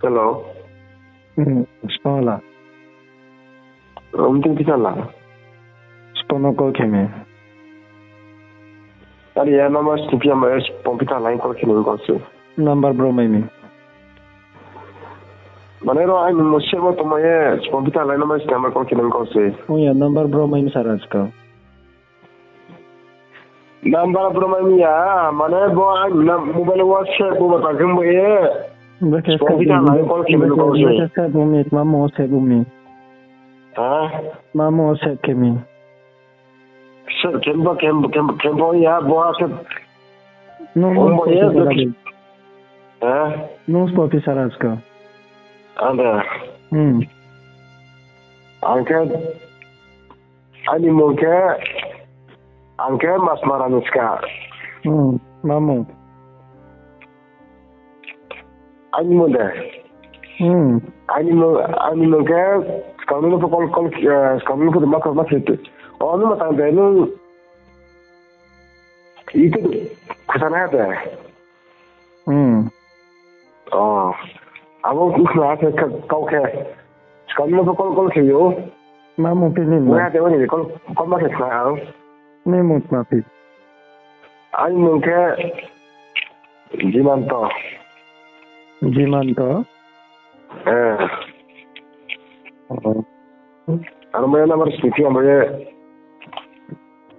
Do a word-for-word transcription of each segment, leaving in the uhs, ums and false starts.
Hello. Hmm, spo la. Omting kisa la. Spo no call khe mi. Are ya, number snipi ama, eh, Pompita line call khe ni kau se. Number bro mai mi. Mane ro, ai mo se bo tongma ye, Pompita line number snipi ama call khe ni kau se. Ong ya, number bro mai mi sara ska. Number bro mai mi ya, mane bo ai na mobile WhatsApp bo ba tang khe bo ye. Bro khe Pompita line call khe ni kau se. Bro khe save bo mi, ma mo save bo mi. Ha? Ma mo save khe mi. Sir, kembo, kembo, kembo, kembo ya, bo ha se. Nung, nung spo officer aska. Ha? Nung spo officer aska. Anda. Hmm. Ang khe, ani mung khe, ang khe Masmara ni ska. Hmm, ma mung. Ani mung de. Hmm. Ani mung, ani mung khe, skang nung pho call, call, eh, skang nung pho ma, ma khe tu. O, nung ma tang de, nung. Itu khosana de. Hmm. O. Abo khosana khe ka-, kau khe. Skang nung pho call, call khe yo. Ma mung phi ni ma. Wai ha de wani call, call ma khe khna ang. Ni mung tma phi? Ani mung khe Jimanto. Jimanto? Eh. Oh. Aro mai number snipi ama ye.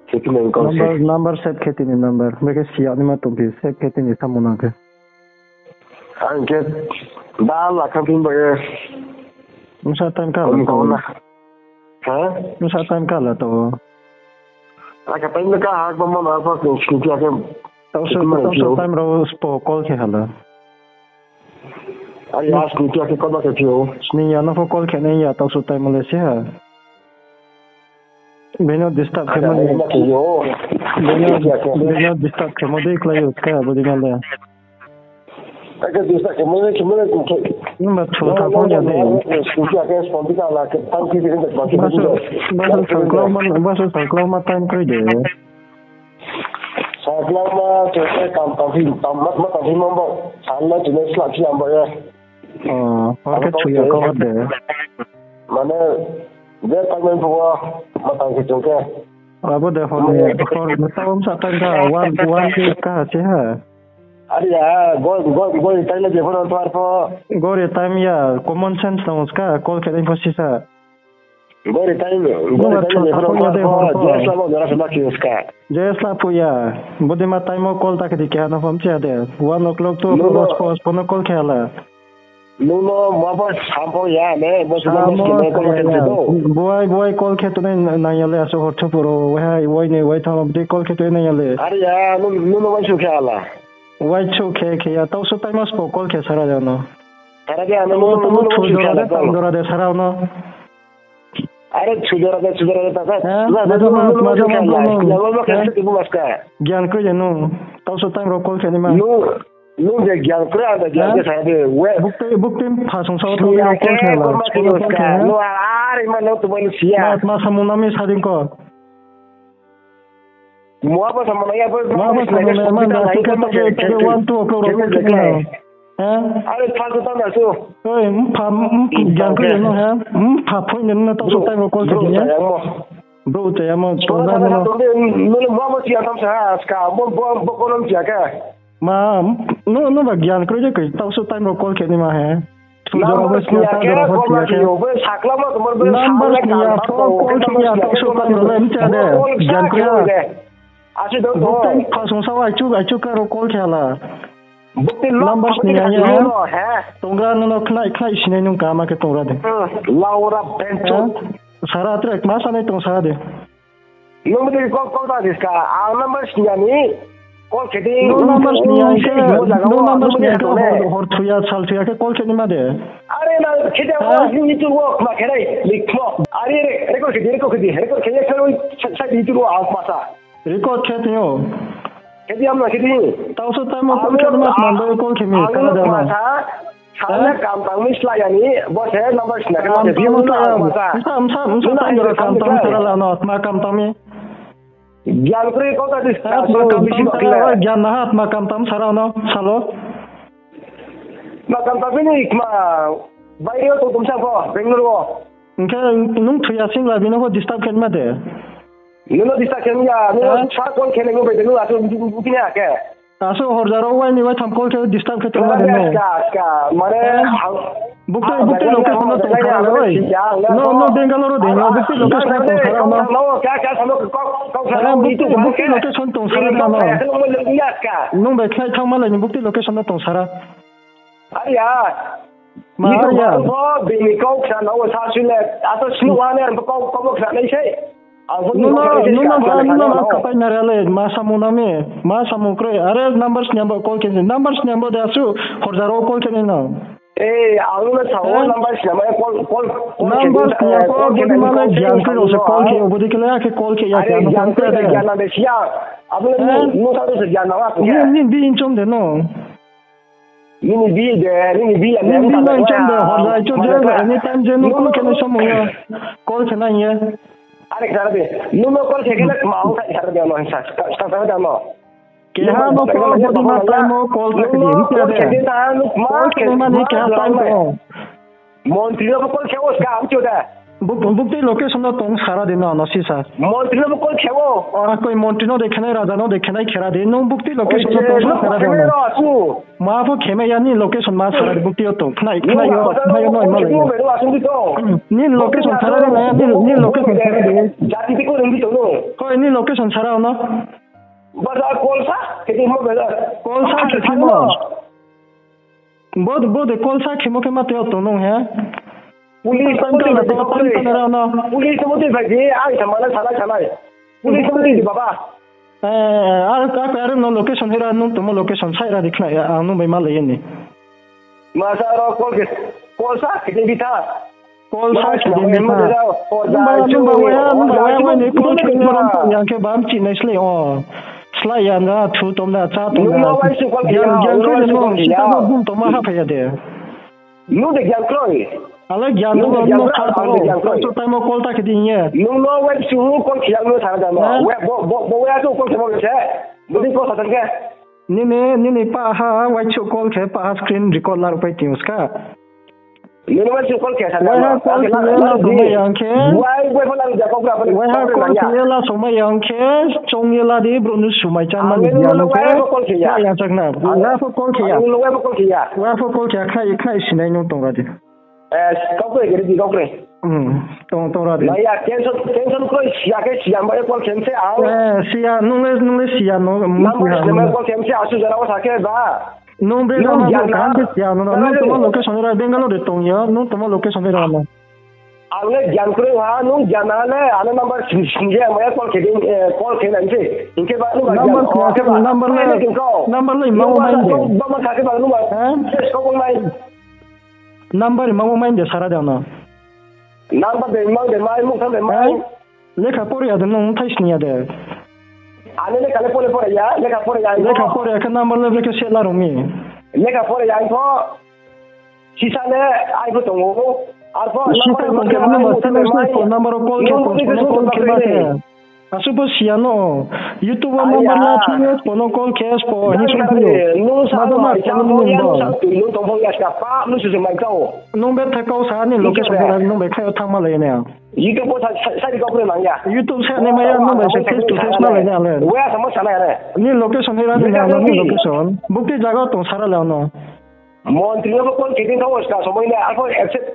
Snipi nai kau se. Number, number save khe tini number. Beke siya ni ma tongphi save khe tini samung nang khe. Ang khe da la kha phi ba ye. Msa time ka la to. Ha? Msa time ka la to. Aka time ka ha ba mo na pa ko snipi ake. Tausu, tausu time ro spo call khe hala. Ari ya snipi ake call ba khe phi o. Sni ya no pho call khe nai ya tausu time le se ha. Beno disturb khe mo ni. Beno, beno disturb khe mo dei klái o ska bo dei na le. Ake disturb khe mo ni, khe mo ni, khe. Nung ba thu tha phone ya dei. Snipi ake sponti ka la khe tang khe khe ba khe. Basu, basu saklau ma, basu saklau ma time kroi de. Saklau ma, khe kam tam phi, tam ma, ma tam phi ma bo. San na chini slap phi am bo ya. Oh, hor khe thuya kau de. Mane, je time phuo, ma tang khe chung khe. Abo de hor ni, hor ni tau msa time kha, one, one kha se ha. Ari ya, go, go, go time je pho nang tuar pho. Gori time ya, common sense tong ska, call khe nai pho sisa. Gori time, gori time je pho nang tuar pho, je slap bo jora se ma khe ska. Je slap phuh ya, bodi ma time o call ta khe di keha no phone se ha de. One o'clock, two o'clock, no, no. Spo, spo no call khe hala. Nung no ma bo sampho ya ne, bo se ma bo se ma call khe to. Buai, buai call khe tongnai nang ya le, asuh hor thupuro, wai hai, wai ni, wai thang, bdi call khe tongnai nang ya le. Are ya, nung, nung no wai su khe ala. Wai su khe, khe ya, tau su time spo call khe sara ya no. Sara ya, nung, nung, nung, nung wai su khe ala, tang dora de sara no. Are su dora de, su dora de, ta sa. Eh, na, na, majama, nung, nung, majama, nung, ya, nung, nung, ya, nung, nung, ya. Gyan kroi ya nung, tau su time ro call khe ni ma. Nung, Nung je gyan kroi, ang je gyan kroi sa de, we. Bukti, bukti pha song sao to, ya, call khe la, call khe la. Nung are ma nung to bai siya. Ma, ma samung nami sa ding ko. Mua bo samung nang ya, bo, ma bo samung nang ya, ma da, ke ke one, two o'clock ro call khe na. Eh? Are pha to tang da su. Oi, pha, gyan kroi no ha. Pha phone ni no tau su time ro call khe ni. Bro, chaya mo, to da no. Nung mua bo siya tham sa, ska, bo, bo, bo konom siya ka. Ma, no, no ba gyan kroi je kroi, tau su time ro call khe ni ma he. Number sniya khe, call ma khe yo, bo sakla ma tomar bo number sniya, phone call khe ya, tau su time ro le, mcha de, gyan kroi ya. Asi do to. Bukti pha song sao, aichu, aichu ka ro call khe la. Bukti number sniya ya, he? Tongra no, no, khnai, khnai sinai nung kama khe tongra de. Laura bencho. Sara tre ma sanai tong sara de. Nung bidi call, call ta diska, ang number sniya ni call khe di, nung number sniya khe, nung number sniya khe hor, hor thuya, sal thuya khe call khe ni ma de. Are na, khe di, ha? Ni tu wo, ma khe nai, likmo. Are re, record khe di, record khe di, record khe di, khe di, sa, sa di tu wo, ang pasa. Record khe tong yo. Khe di, ang na khe di. Tau su time call khe ni ma, ang call khe mi, ang kala da ma. Sana kam tang mi slaya ni, bo se number sna khe kam tang mi slaya. Msa, msa, msa time jora kam tang sara la no, tma kam tang mi. Gyan kroi kau ta dis, tma kam tang sara, gyan na ha, tma kam tang sara no, salo. Ma kam ta bini kma baire o tong tong sa pho, Bangalore o. Hing khe nung thoi ya sing la bino pho disturb khe ma de. Nung no disturb khe ya, nung no sa call khe nai nung bai de nung aso bini ya khe. Aso horjar o wai ni wai tham call khe disturb khe tong ma de nung. Aska, aska, mane ang Bukti, bukti location no tong sara le oi. No, no Bangalore o de no, bukti location no tong sara no. Bukti, bukti location tong sara de no. Nung bai khlai thang ma lai ni bukti location no tong sara. Ariya. Ma ariya. Bo bini kau khna no sa sui le. Ato snu wa ne bo kau kau khna nai sei. Ang bo nung no, nung no ha, nung no ha kapai na re le, ma samung na mi, ma samung kroi. Are number sniam bo call khe, number sniam bo de asu, horjar o call khe nai no. Eh, ang no sa o number sniam bo call, call, call khe. Number sniam bo, bodi ma le gian kroi no se call khe, bodi khe le akhe call khe ya khe. Are gian kroi de, gian na de siya. Abo le nung, nung sa ro se gian na wa khe. Ni, ni bi inchom de no. Nini bi de, nini bi ya. Nini bi no inchom de, horjar inchom de, anytime je nung call khe nai samung ya. Call khe nai ye. Are khna de, nung no call khe khe na ma ang sa khna de no, sa, sa, sa, sa, no. Keha no call, bodi ma time o call khe di, hing khe de. Call khe nai mani keha time o. Montri no call khe o ska, ang chu de. Buk-, bukti location no tong sara de no, no sisa. Montri no call khe o. Ora koi montri no de khenai, raja no de khenai khera de, nung bukti location no tong sara de no. Ma pho khemai ya ni location ma sara de bukti yo tong. Khnai, khnai yo, khnai yo no ma le. Ni location sara de na, ni, ni location sara de. Jati ti ko ring di to no. Hoi, ni location sara no. Baza call sa, khe di mo baza. Call sa khe di mo. Bo, bo de call sa khemo khe ma tei o tong nung he. Police, police, police mo tei phai di, ang sa mana salai salai. Police mo tei di baba. Eh, ar, ar, ar no location hira, nung tongmo location sai ra di khna, ang nung bai ma lai ni. Masa ro call khe, call sa khe di tha. Call sa khe di tha. Nung ba, nung ba wai ha, nung ba wai ha, wai ni call khe ni rom tong yang khe bam chi nai slei o. Slai ya na, thu tom na, cha tom na. Nung no wai su call khe ya, gian, gian nung kroi wai su no, call khe ya. Sita no bum tong ma ha phai ya de. Nung de gian kroi. Ale gian nung no kha tong. Gian kroi. Sa time o call ta khe di ye. Nung no wai su call khe ya, nung sa da no. Wai, bo, bo, bo wai su call khe mo se. Bo di call sa tang khe. Nini, nini pa ha, wai su call khe pa ha screen record la rupai ting ska. Nini wai su call khe sa da no. Wai ha call khe la songmai yang khe. Wai, wai pho lang ja kok ra pho. Wai ha call khe la songmai yang khe, chong ye la di, bro nu sumai chan ma ni ya no khe. Wai pho call khe ya. Ya chak na. Wai pho call khe ya. Wai pho call khe ya. Wai pho call khe ya, khai, khai sinai nung tong ra di. Eh, kau kroi, kiri di kau kroi. Hmm, tong, tong ra di. Nai ya, tension, tension kroi, siya khe siya, ma call khe se ang. Eh, siya, nung le, nung le siya no, number siya, ma call khe se, asu jora o sa khe ba. Nung bre jang no, jang kaham khe siya no, nung tongmo location ra, Bangalore de tong yo, nung tongmo location ra no. Ang le gian kroi ha, nung gian na le, ano number sing, sing je, ma call khe di, eh, call khe nai se. Hing khe ba nung number gian, number le, number le, ma mo mai de. Ba ma sa khe ba nung ba. Eh? Yes, kau mai. Number rimang bo mai de sara de ano. Number de rimang de mai, mung tham de mai. Lekha pore ya de nung thai sini ya de. Ani lekha le pore pore ya, lekha pore ya. Lekha pore ya khe number le brekhe se la rung mi. Lekha pore ya ang pho. Sisa le ai pho tongo. Ar pho sisa number tong khe number, phone number o call khe, phone o call khe ba khe. Asu bo siya no. YouTube o number la, phone o call khe spo, hing sung phi yo. Nung sa ma ma sa call nung bo. Nung sa tui nung tong phone ya ska pa, nung su se mai ka o. Nung be thai kau sa ni location bo nung be khai o thang ma lai ne. YouTube o sa, sa, sa di kau phone mang ya. YouTube sa ni ma ya, nung be se face to face ma lai ne ale. Wa sa mo sa na ya ne. Ni location ni ra ni na ni location. Bukti jaga tong sara le no. Montri no call khe di tong ska somoi na, arpho accept.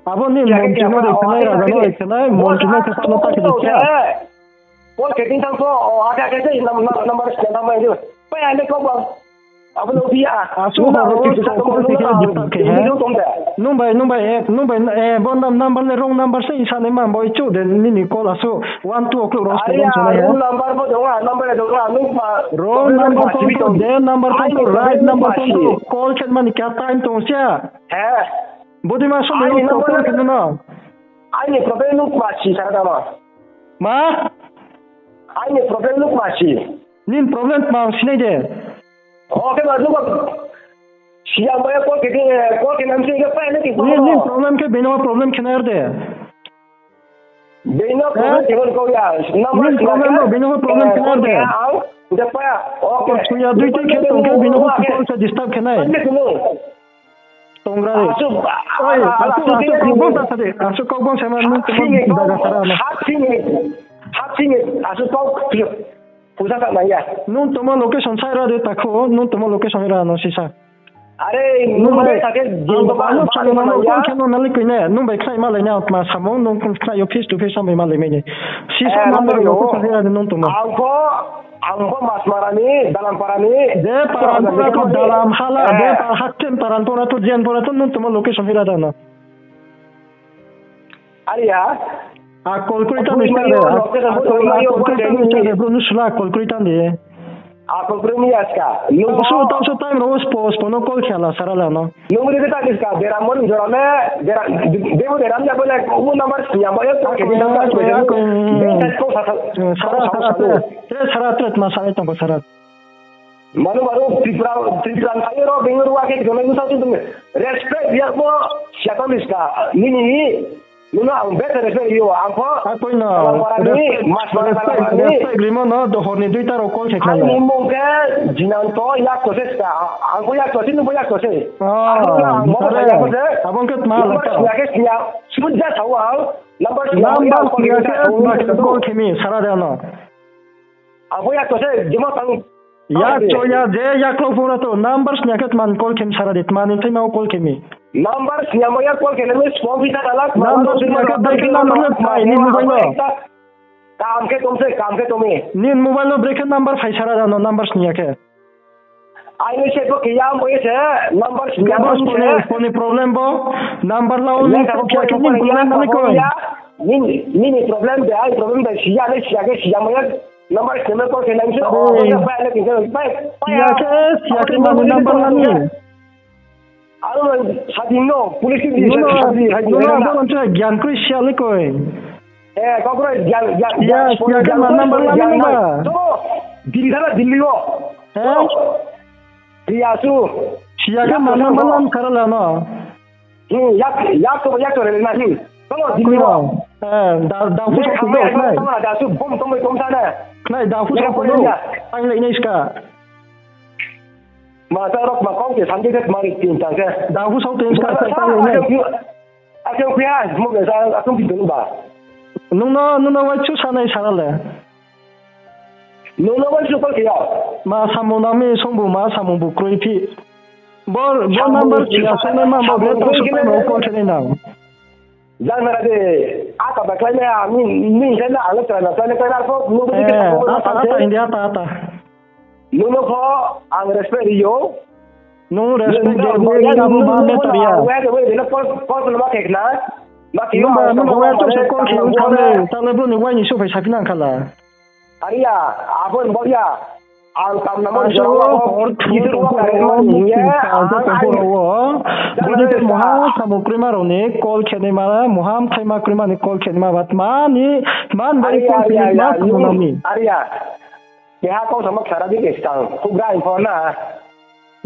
Abo ni montri no de khenai, raja no de khenai, montri no khe no ta khe di khe. Call khe di tang pho, o, akhe, akhe se nam-, nam-, number se tang mai di. Pa ya le kau ba. Abo no phi ya. Asu number no call khe di tang khe he. Nung bai, nung bai, eh, nung bai, eh, bo nam-, number le wrong number se isa nai ma bo ichu de nini call asu one two o'clock wrong se tong nai he. Wrong number bo dong, number dong, nung pa. Wrong number phone to, de number phone to, right number phone to, call khe mani kya time tong sia. He. Bodi ma so ni call khe no. Aini problem nung ma si sara da ma. Ma? Aini problem nung ma si. Nin problem ma sinai de. Okay, ma nung ba siya ma ya call khe di, call khe nam si ke pa ne ki. Nin, nin problem khe bino problem khe na de. Bino problem khe ko ya. Number problem no, bino problem khe na de. Ang de pa. Okay. Suya dui tin khe tong khe bino ko call khe disturb khe nai. Tongra de. Asuh, oi, asuh, asuh, asuh, kaubang ta sa de. Asuh kaubang sa ma nung tongmo jaga sara na. Hapsing ni, hapsing ni, asuh kau, pusa ta nai ya. Nung tongmo location sa ra de takhu, nung tongmo location ra no sisa. Are, nung bai sa khe, ang ba, ano ba, channel ba, no ya. Khe no nali koi ne, nung bai khnai ma lai na, ma samung, nung khnai yo face to face ang bai ma lai mai ni. Sisa number yo. Location ra de nung tongmo. Ang pho, ang pho Masmara ni, Dalam para ni. De para ni, para to Dalam hala, de para hakchen para ni, para to jen, para to nung tongmo location ra da no. Aria. A call kri tang di sir. A call kri tang di sir, bro, nung sula call kri tang di. A call kri mi aska. Nung so, tang so time ro, spo, spo no call khe la sara la no. Nung ri ta di ska, dera mon jora me, dera, debo dera me, bole, ko number siya, bole, ko ke number ko ya ko. Sara, sara, sara, sara, ma sara tong ko sara. Manu baru Tripura, Tripura ni thai ro, Bangalore wa khe, kono usa tu, respect ya mo, siapa miska, nini, nunu ang better respect yo, ang pho, Masmara ni, respect rimo no, do hor ni duita ro call khe khnai. Ani mung khe, Jinanto, yak to se ska, ang pho yak to se, nung pho yak to se. Ang pho yak to se. Abang khe tma la ta. Siya khe siya, sumut ja sao ang, number siya, number siya khe, call khe mi, sara de no. Ang pho yak to se, jema tang. Yak to ya, je yak lo phone to, number snya khe tman call khe mi sara di, tman ni thaima o call khe mi. Number snya mo ya call khe mi, spo phi ta la, number snya khe bai khe number le phai ni mobile lo. Kam khe tom se, kam khe tom e. Ni mobile lo bre khe number phai sara da no, number snya khe. Ai ni se ko khe ya mo ye se, number snya mo se. Phone ni problem bo, number la o ni ko khe khe ni ko na ni ko. Ni, ni problem de, ai problem de, siya le, siya khe, siya mo ya. Number stem ko khe nang se, o, bai le kin se, bai, bai. Siya khe, siya khe mani number la ni. Aro sadi no, police ki di sadi, hai di no. Abo nse gyan kroi siya le koi. Eh, kau kroi gyan, gyan, siya, siya khe mani number la ni ba. To, Delhi thana, Delhi o. Eh? Siya su. Siya khe mani number la ni sara la no. Hmm, yak, yak to, yak to re na, hmm. Tamo, dimi o. Eh, da, da, phu sa tong do, khnai. Tamo na, da su, bom, tamo, bom sa na. Khnai, da, phu sa tong do. Tang le nai ska. Ma sa rok ma kong ke, samjek ke, ma ri tin tang ke. Da, phu sa tong ska, tang le nai. Asong phi ha, mo ke sa, asong phi tong ba. Nung no, nung no wai chu sa nai sara le. Nung no bai su call khe ya. Ma samung nang mi song bu ma samung bu kroi phi. Bo, bo number khe ya song nai ma bo bre to su time ro call khe nai nang. Jang na de, a ka ba klái nai a, mi, mi khe na ang le klái na, klái na, klái na, ko, nung bai khe na, ata, ata, India, ata, ata. Nung no pho, ang respect ri yo. Nung respect de, nung ya, nung ma ne tar ya. Wai, wai, wai, call, call ma khe na. Ma khe yo, nung ba, nung ba, wai, to su call khe, ang thang le, tang le bro ni wai ni su phai sa phi nang khala. Aria, abo ni bok ya. Ang kam namo jora wo, hor thu, Isor wo, kare mani ye, ang, ang, ang, ang, muha samung kroima rao ni call khe nai ma, muha mthaima kroima ni call khe nai ma, bat mani, man bai call khe nai ma, samung nang mi. Aria, keha kau sama khara di ke skang, khubra info na.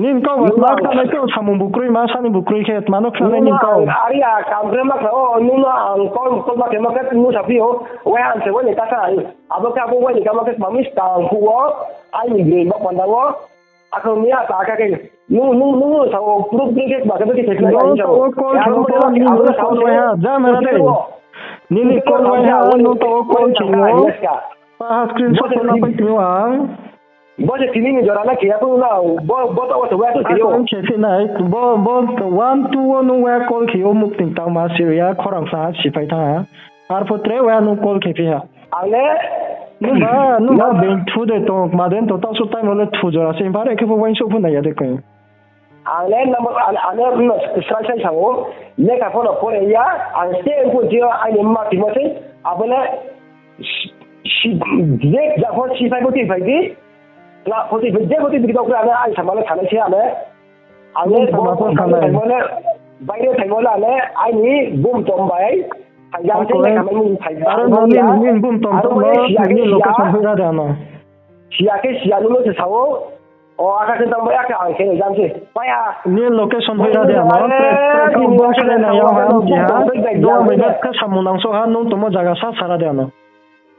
Nini kau ba ma kha nai kau samung bu kroi ma, sani bu kroi khe, mano kha nai nini kau. Aria, kam khe ma kha, o, nung no ang call, call ma khe ma khe, nung sa phi o, wai ang se wai ni kasa. Abo khe abo wai ni kama khe tma mi skang phuh wo, aini broi ba panda wo, akhong mi ata kha khe, nung, nung, nung sa o proof ni khe tma khe khe thekna lai sa o. Nung to o call khe o, nini call wai ha, ja mera de. Nini call wai ha, nung to o call khe o. Pa ha screenshot na pai tini ang. Bo se tini ni jora na khe ya phung na, bo, bo to o se wai to khe o. Ang khe phi nai, bo, bo one two o nung wai call khe o muk tin tang ma si ya, khorang sa ha, si phai tha ha. Arphuh tre wai nung call khe phi ha. Ang le. Nung ba, nung ba, beng thu de tong, ma den to, tau su time le thu jora se, bare khe pho wai su phu na ya de koi. Ang le number, ang, ang le, no, srai srai sa o, lekha pho no pore ya, ang se phu je, aini ma ti mo se, abo le, si, si, je, ja pho si phai bo ti phai di, la pho ti phai, je pho ti di kau kra le, ai sama le thanai se ang le. Ang le bo thaimo le, baire thaimo le, ang le, aini bum tom bai, phai jam se, lekha mai ni phai jam. Aro no ni, ni bum tom tom no, ni location hoih ra de ano. Siya khe siya nung no se sao. O, aka khe tang bai, aka ang khe jam se. Paya. Ni location hoih ra de ano. Track, track, bung khe nai ya ha, ya. Dua bai bai khe samung nang so ha, nung tongmo jaga sa sara de ano.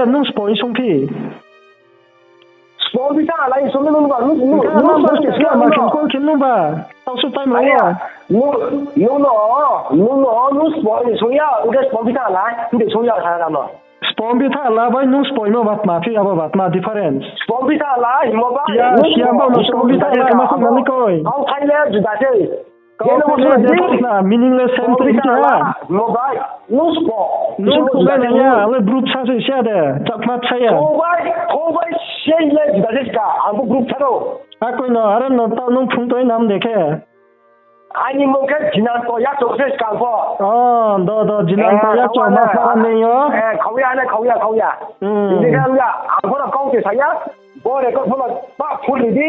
khe nung spoi sungphi. Spoi phi tha lai sung nung ba, nung, nung, Kha nung number spoi khe khe sung ma khe no. Call khe nung ba. Tau su time Aya, rao. Nung, nung no, nung no, nung spoi ni sung ya, nung khe spoi phi tha lai, nung de sung ya tha na no. Spoi phi tha la bai nung spoi no batma phi abo batma difference. Spoi phi tha lai, mo bai, Ya, nung siya spoi, mo no spoi phi tha la, ma sung nani koi. Kau thai le juda se. Kau thai le juda se. Meaningless sentence khe ha. Mo bai, nung spoi. Nung spoi na ya, le group sa se siya de, chakma sa ya. Kau bai, kau bai, sei le juda se ka, ang bo group sa ro. Akoi no, are no tau nung phung toi nam de khe. Aini mung khe Jinanto Yacho se skang pho. O, do, do, Jinanto Yacho ma sa ni yo. Eh, khauya ne, khauya, khauya. Hmm. Bini khe ya, ang pho no kau se saya. Bo record pho no pa full ri di.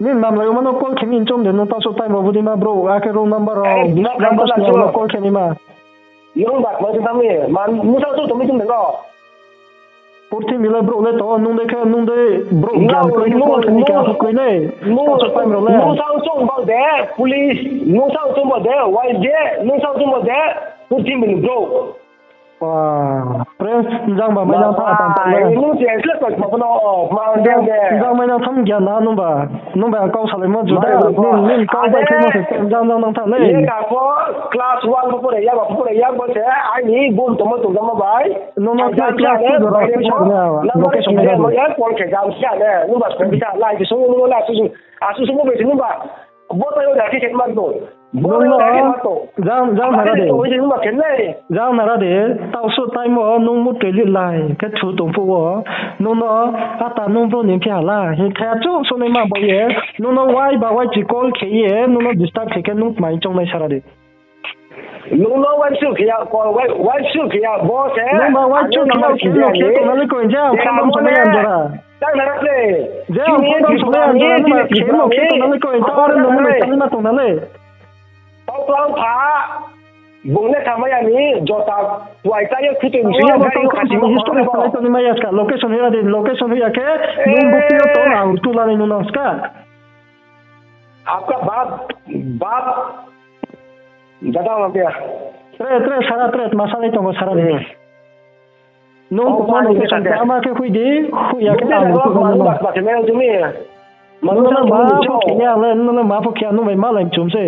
Nini mamlai rao ma no call khe mi chong de, nung taoh suh time rao budi ma brouh, akhe roll number rao, number call khe mi ma. Nung bat ma se tang mi, ma, nung taoh suh tong mi chong de no. Purthimbi le brouh le tong, nung dei khe, nung dei brouh gyan kroi khe call khe mi khe asuh kroi le. Taoh suh time rao le. Nung sao chong ba de, police, nung sao chong ba de, Y J, nung sao chong ba de, purthimbi ni brouh. Pre, njang ba mai nang tha tang tang le. Nung se sle koi ma bono, ma de. Njang mai nang tham gyan na nung ba. Nung ba ang kau salaimo juda. Nini kau bai khe mo se njang njang nang tha le. Ye ka pho class one pho pore ya, ba pho pore ya, bo se aini bum tongmo tongmo bai. Nung no class two jora poisa rwna, location nai rwna. Call khe jam sa ne, nung ba song bisa, lai se song nung la, asuh sung bo bai se nung ba. Bo tai o da khe khe ma tong. Bo no khe ma tong. Jang, jang nara de. Tong se nung ba khe nai. Jang nara de, taoh suh time o nung mu toilet lai khe thu tong phuh wo. Nung no ata nung brouh ni phi hala, hing khe achouh suh nai ma bo ye. Nung no wai ba wai chi call khe ye, nung no disturb khe khe nung tmai choung nai sara de. Nung no wai suh khe ya, call wai, wai suh khe ya, bo se. Nung ba wai suh khe ya, khe no khe tong na le koi, je ang phone dam sonai ang jora. Tang nara le. Je ang phone dam sonai ang jora, nung ba khe no khe tong na le koi, ta aro nung no tang na tong na le. Tau tau pha, bung le khamai ya ni, jota, wai ta ye khutoi msi ya, gari yo khasi mo history salai tong ni mai ya ska, location hoih ya de, location hoih ya khe, nung bo khe yo tong, ang tu la nai nung nang ska. Apka bap, bap, jada ma pia. Tre, tre, sara tre, ma salai tongo sara ni. Nung tongma location khe ama khe hoih di, hoih ya khe ang tu la nai nung. Nung no ma pho khe ya le, nung no ma pho khe ya, nung bai malai mchum se.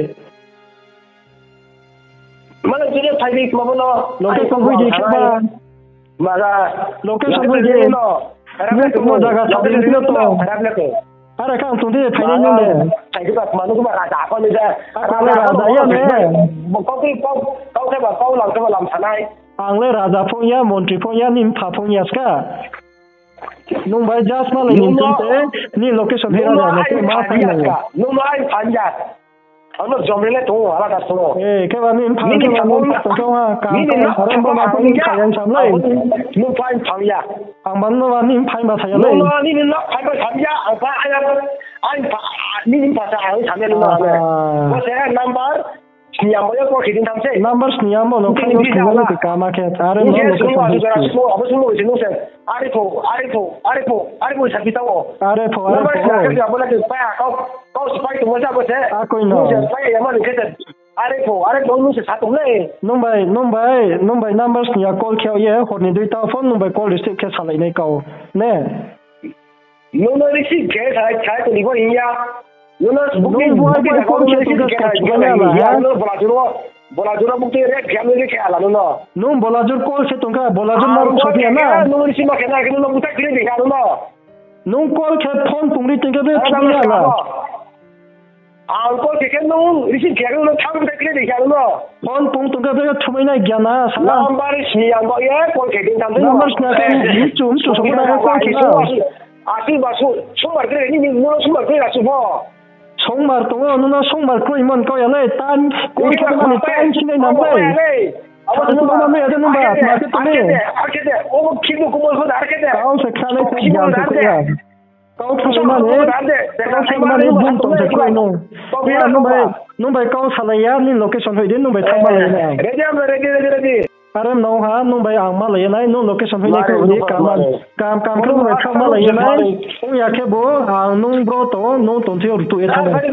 Location hoih di khe ba. Location hoih di. Nung tongmo zaga sa di, nung no tong. Are khe ang tong di phainai nung le. Thai khe ba manu khe ba raja pho ni de. Ang le raja ya ne. Kau khe ba kau lang khe ba lam sanai. Ang le raja pho ya, montri pho ya, nini mpha pho ya ska. Nung bai just ma lai ni tong te, ni location hera ya ne ma phan ya. Nung no ai phan ya. Ang no jomri le tong, alada tong. Eh, khe ba ni mpha tong ha, kang kang, aram bo ma tong ni khayan sam lai. Nung phan phan ya. Ang ban no ba ni mpha ba sa ya lai. Nung no ni ni no phan ba sam ya, ang pha ai ai pha ni ni pha sa ang sam ya nung no. Bo se number sniam bo yo call khe di tham se. Number sniam bo no kha yo khe no kama khe. Are no location hoi. Abo sung bo se nung se. Are pho, are pho, are pho, are pho sa pi tao. Are pho, are pho. Number sniam khe abo na khe pa kau, kau sipai tong sa bo se. A koi no. Nung se pa ya ma ni khe se. Are pho, are pho nung se sa tong le. Nung bai, nung bai, nung bai number sniam call khe ye hor ni dui ta phone nung bai call receive khe salai nai kau. Ne? Nung no receive khe sa, sa tong ni bo hing ya. Nung no booking, booking sa kau nung no receive khe sa tong ni bo hing ya. Nung no bola juro, bola juro booking rep khe nung khe ala nung no. Nung bola jur call se tong kha, bola jur ma rung sa phi ya na. Nung receive ma khe na khe nung no buta khe de ya nung no. Nung call khe phone tong ri tong khe be thumai ya la. Ang call khe khe nung receive khe nung no thang buta khe de ya nung no. Phone tong tong khe be thumai nai gyan na sa. Number sniam bo ye call khe di tham. Number sniam khe ni chum chum sa na call khe na. Asi ba su, sumar kre ni, ni, nung no sumar kre asu pho. Songmar tong o, nung no songmar kroi mon kau ya le, time, kau khe mani time sinai nang le. Abo nung no mami ya de nung ba, ma khe tong ni. Kau se kha le khe jang se khe ya. Kau khe mani, kau khe mani bung tong se kroi nung. Nung bai, nung bai kau salai ya, ni location hoi di, nung bai thang ma lai ya nai. Are no ha, nung bai ang ma lai ya nai, nung location hoi nai khe di, kam, kam, kam khe nung bai thang ma lai ya nai. Ong ya khe bo, ang nung bro tong, nung tong thing yo rutu ye thang nai.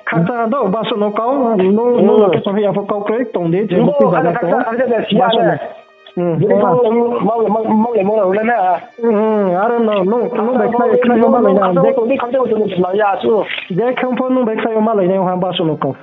Khakchang do, basu no kau, nung, nung location hoi ya pho kau kroi, tong di, je bo khe jaga tong. Basu no. Are no, nung, nung bai khlai, khlai yo ma lai nai, je khe pho nung bai khlai yo ma lai nai, ha basu no kau.